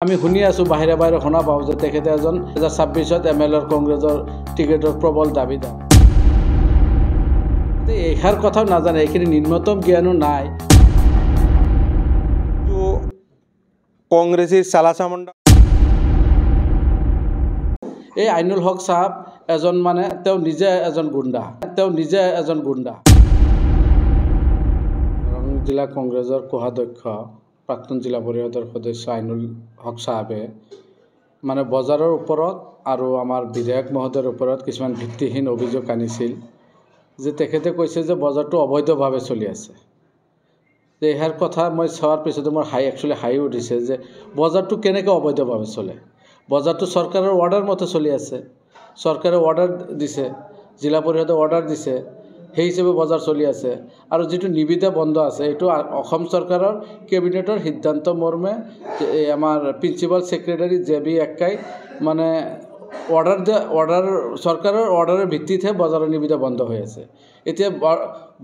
আমি শুনি আছোঁ, বাহিৰে বাহিৰে শুনা পাওঁ যে তেখেতে এজন 2026ত এম এল এৰ কংগ্ৰেছৰ টিকেটৰ প্ৰবল দাবীদাৰ। এইষাৰ কথাও নাজানে, এইখিনি নিম্নতম জ্ঞানো নাই। কংগ্ৰেছী চালাচামুণ্ডা এই আইনুল হক চাহাব এজন মানে তেওঁ নিজে এজন গুণ্ডা, তেওঁ নিজে এজন গুণ্ডা। দৰং জিলা কংগ্ৰেছৰ কোষাধ্যক্ষ প্ৰাক্তন জিলা পৰিষদৰ সদস্য আইনুল হক চাহাবে মানে বজাৰৰ ওপৰত আৰু আমাৰ বিধায়ক মহোদয়ৰ ওপৰত কিছুমান ভিত্তিহীন অভিযোগ আনিছিল যে তেখেতে কৈছে যে বজাৰটো অবৈধভাৱে চলি আছে। যে ইয়াৰ কথা মই চোৱাৰ পিছতে মোৰ একচুৱেলি হাঁহি উঠিছে যে বজাৰটো কেনেকৈ অবৈধভাৱে চলে। বজাৰটো চৰকাৰৰ অৰ্ডাৰ মতে চলি আছে, চৰকাৰে অৰ্ডাৰ দিছে, জিলা পৰিষদে অৰ্ডাৰ দিছে, সেই হিচাপে বজাৰ চলি আছে। আৰু যিটো নিবিদা বন্ধ আছে এইটো অসম চৰকাৰৰ কেবিনেটৰ সিদ্ধান্ত মৰ্মে এই আমাৰ প্ৰিন্সিপাল ছেক্ৰেটাৰী জে বি এক্কাই মানে অৰ্ডাৰ দিয়া, অৰ্ডাৰ চৰকাৰৰ অৰ্ডাৰৰ ভিত্তিতহে বজাৰৰ নিবিদা বন্ধ হৈ আছে। এতিয়া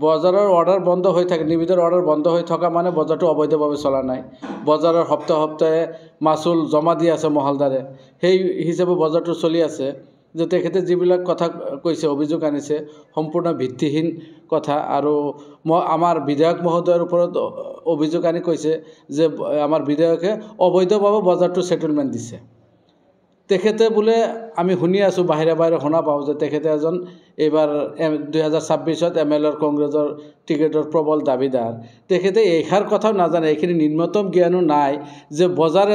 বজাৰৰ অৰ্ডাৰ বন্ধ হৈ থাকে, নিবিদাৰ অৰ্ডাৰ বন্ধ হৈ থকা মানে বজাৰটো অবৈধভাৱে চলা নাই। বজাৰৰ সপ্তাহে সপ্তাহে মাচুল জমা দি আছে মহলদাৰে, সেই হিচাপে বজাৰটো চলি আছে। যে তেখেতে যিবিলাক কথা কৈছে, অভিযোগ আনিছে, সম্পূৰ্ণ ভিত্তিহীন কথা। আৰু মই আমাৰ বিধায়ক মহোদয়ৰ ওপৰত অভিযোগ আনি কৈছে যে আমাৰ বিধায়কে অবৈধভাৱে বজাৰটো ছেটেলমেণ্ট দিছে। তেখেতে বোলে আমি শুনি আছোঁ, বাহিৰে বাহিৰে শুনা পাওঁ যে তেখেতে এজন এইবাৰ 2026ত এম এল এৰ কংগ্ৰেছৰ টিকেটৰ প্ৰবল দাবীদাৰ। তেখেতে এইষাৰ কথাও নাজানে, এইখিনি নিম্নতম জ্ঞানো নাই যে বজাৰ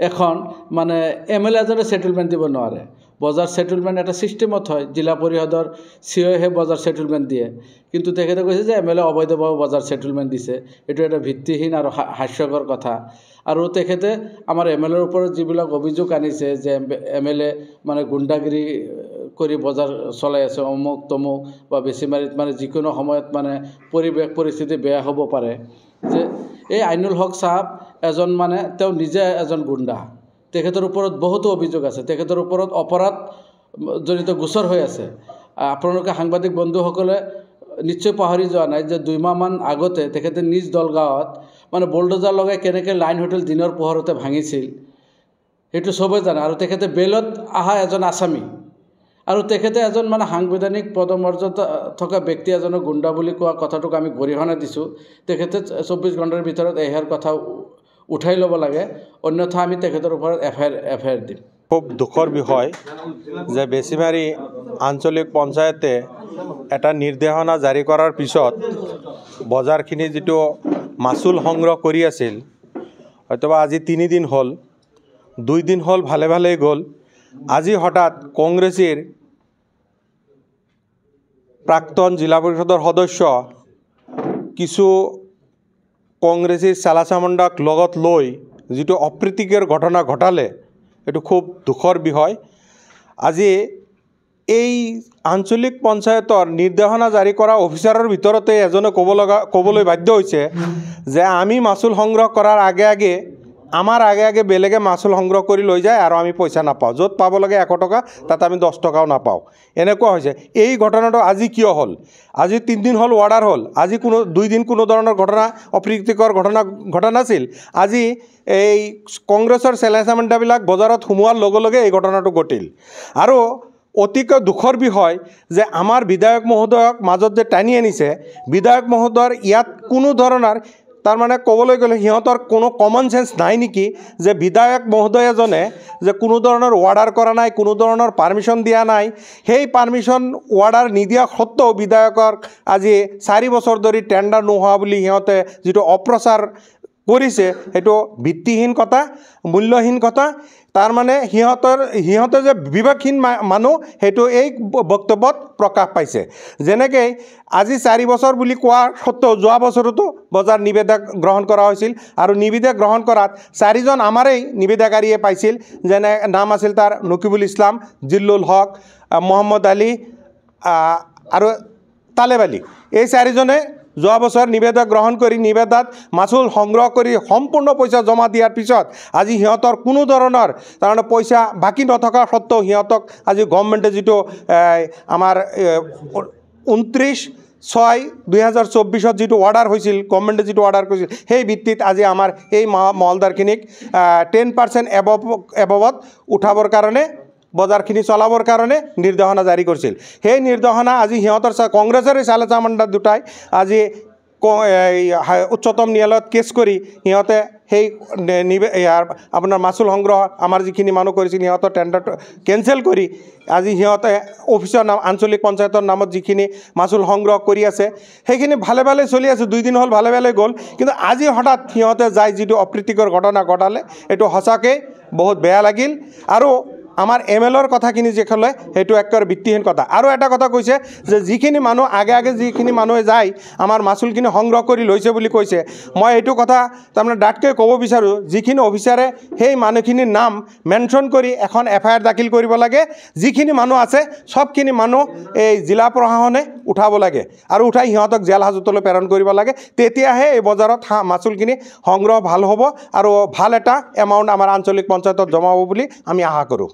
এখন মানে এম এল এজনে ছেটেলমেণ্ট দিব নোৱাৰে। বজাৰ ছেটেলমেণ্ট এটা ছিষ্টেমত হয়, জিলা পৰিষদৰ চি অ'হে বজাৰ ছেটেলমেণ্ট দিয়ে। কিন্তু তেখেতে কৈছে যে এম এল এ অবৈধভাৱে বজাৰ ছেটেলমেণ্ট দিছে। এইটো এটা ভিত্তিহীন আৰু হাস্যকৰ কথা। আৰু তেখেতে আমাৰ এম এল এৰ ওপৰত যিবিলাক অভিযোগ আনিছে যে এম এল এ মানে গুণ্ডাগিৰি কৰি বজাৰ চলাই আছে, অমুক তমুক বা বেছিমাৰিত মানে যিকোনো সময়ত মানে পৰিৱেশ পৰিস্থিতি বেয়া হ'ব পাৰে। যে এই আইনুল হক চাহাব এজন মানে তেওঁ নিজে এজন গুণ্ডা, তেখেতৰ ওপৰত বহুতো অভিযোগ আছে, তেখেতৰ ওপৰত অপৰাধজনিত গোচৰ হৈ আছে। আপোনালোকে সাংবাদিক বন্ধুসকলে নিশ্চয় পাহৰি যোৱা নাই যে 2 মাহমান আগতে তেখেতে নিজ দলগাঁৱত মানে বুলডোজাৰ লগাই কেনেকৈ লাইন হোটেল দিনৰ পোহৰতে ভাঙিছিল সেইটো চবেই জানে। আৰু তেখেতে বেইলত অহা এজন আছামী, আৰু তেখেতে এজন মানে সাংবিধানিক পদমৰ্যাদা থকা ব্যক্তি এজনক গুণ্ডা বুলি কোৱা কথাটোক আমি গৰিহণা দিছোঁ। তেখেতে 24 ঘণ্টাৰ ভিতৰত এইহাৰ কথা উঠাই ল'ব লাগে, অন্যথা আমি তেখেতৰ ওপৰত এফ I R দিম। খুব দুখৰ বিষয় যে বেছিমাৰী আঞ্চলিক পঞ্চায়তে এটা নিৰ্দেশনা জাৰি কৰাৰ পিছত বজাৰখিনি যিটো মাচুল সংগ্ৰহ কৰি আছিল, হয়তোবা আজি 3 দিন হ'ল, 2 দিন হ'ল ভালে ভালেই গ'ল। আজি হঠাৎ কংগ্ৰেছীৰ প্ৰাক্তন জিলা পৰিষদৰ সদস্য কিছু কংগ্ৰেছীৰ চালাচামুণ্ডাক লগত লৈ যিটো অপ্ৰীতিকৰ ঘটনা ঘটালে, এইটো খুব দুখৰ বিষয়। আজি এই আঞ্চলিক পঞ্চায়তৰ নিৰ্দেশনা জাৰি কৰা অফিচাৰৰ ভিতৰতে এজনে ক'বলৈ বাধ্য হৈছে যে আমি মাচুল সংগ্ৰহ কৰাৰ আগে আগে আমাৰ আগে আগে বেলেগে মাচুল সংগ্ৰহ কৰি লৈ যায় আৰু আমি পইচা নাপাওঁ, য'ত পাব লাগে 100 টকা তাত আমি 10 টকাও নাপাওঁ, এনেকুৱা হৈছে। এই ঘটনাটো আজি কিয় হ'ল? আজি 3 দিন হ'ল অৰ্ডাৰ হ'ল, আজি কোনো 2 দিন কোনো ধৰণৰ ঘটনা অপ্ৰীতিকৰ ঘটনা ঘটা নাছিল। আজি এই কংগ্ৰেছৰ চেলেচামেণ্ডাবিলাক বজাৰত সোমোৱাৰ লগে লগে এই ঘটনাটো ঘটিল। আৰু অতিকৈ দুখৰ বিষয় যে আমাৰ বিধায়ক মহোদয়ক মাজত যে টানি আনিছে, বিধায়ক মহোদয়ৰ ইয়াত কোনো ধৰণৰ তাৰমানে ক'বলৈ গ'লে সিহঁতৰ কোনো কমন চেন্স নাই নেকি যে বিধায়ক মহোদয় এজনে যে কোনো ধৰণৰ অৰ্ডাৰ কৰা নাই, কোনো ধৰণৰ পাৰ্মিশ্যন দিয়া নাই, সেই পাৰ্মিশ্যন অৰ্ডাৰ নিদিয়া সত্ত্বেও বিধায়কৰ আজি 4 বছৰ ধৰি টেণ্ডাৰ নোহোৱা বুলি সিহঁতে যিটো অপ্ৰচাৰ কৰিছে সেইটো ভিত্তিহীন কথা, মূল্যহীন কথা। তাৰমানে সিহঁতে যে বিবেকহীন মানুহ সেইটো এই বক্তব্যত প্ৰকাশ পাইছে। যেনেকৈ আজি 4 বছৰ বুলি কোৱা সত্ত্বেও যোৱা বছৰতো বজাৰ নিবিদা গ্ৰহণ কৰা হৈছিল আৰু নিবিদা গ্ৰহণ কৰাত 4জন আমাৰেই নিবিদাকাৰীয়ে পাইছিল, যেনে নাম আছিল তাৰ নকিবুল ইছলাম, জিল্লুল হক, মহম্মদ আলী আৰু তালেব আলী। এই 4জনে যোৱা বছৰ নিবেদা গ্ৰহণ কৰি নিবেদাত মাচুল সংগ্ৰহ কৰি সম্পূৰ্ণ পইচা জমা দিয়াৰ পিছত আজি সিহঁতৰ কোনো ধৰণৰ তাৰমানে পইচা বাকী নথকা সত্ত্বেও সিহঁতক আজি গভৰ্ণমেণ্টে যিটো আমাৰ 29 6/2024ত যিটো অৰ্ডাৰ হৈছিল, গভৰ্ণমেণ্টে যিটো অৰ্ডাৰ কৰিছিল, সেই ভিত্তিত আজি আমাৰ এই মহলদাৰখিনিক 10% এবভত উঠাবৰ কাৰণে, বজাৰখিনি চলাবৰ কাৰণে নিৰ্দেশনা জাৰি কৰিছিল। সেই নিৰ্দেশনা আজি সিহঁতৰ কংগ্ৰেছৰে চালা চামুণ্ডা দুটাই আজি উচ্চতম ন্যায়ালয়ত কেছ কৰি সিহঁতে সেই ইয়াৰ আপোনাৰ মাচুল সংগ্ৰহ আমাৰ যিখিনি মানুহ কৰিছিল সিহঁতৰ টেণ্ডাৰটো কেঞ্চেল কৰি আজি সিহঁতে অফিচৰ নাম, আঞ্চলিক পঞ্চায়তৰ নামত যিখিনি মাচুল সংগ্ৰহ কৰি আছে সেইখিনি ভালে ভালে চলি আছে। 2 দিন হ'ল ভালে ভালে গ'ল, কিন্তু আজি হঠাৎ সিহঁতে যাই যিটো অপ্ৰীতিকৰ ঘটনা ঘটালে, এইটো সঁচাকৈ বহুত বেয়া লাগিল। আৰু আমাৰ এম এল এৰ কথাখিনি যে ক'লে সেইটো একেবাৰে ভিত্তিহীন কথা। আৰু এটা কথা কৈছে যে যিখিনি মানুহ আগে আগে যিখিনি মানুহে যায় আমাৰ মাচুলখিনি সংগ্ৰহ কৰি লৈছে বুলি কৈছে, মই এইটো কথা তাৰমানে ডাঠকৈ ক'ব বিচাৰোঁ, যিখিনি অফিচাৰে সেই মানুহখিনিৰ নাম মেনশ্যন কৰি এখন এফ I R দাখিল কৰিব লাগে। যিখিনি মানুহ আছে চবখিনি মানুহ এই জিলা প্ৰশাসনে উঠাব লাগে আৰু উঠাই সিহঁতক জেল হাজতলৈ প্ৰেৰণ কৰিব লাগে। তেতিয়াহে এই বজাৰত মাচুলখিনি সংগ্ৰহ ভাল হ'ব আৰু ভাল এটা এমাউণ্ট আমাৰ আঞ্চলিক পঞ্চায়তত জমা হ'ব বুলি আমি আশা কৰোঁ।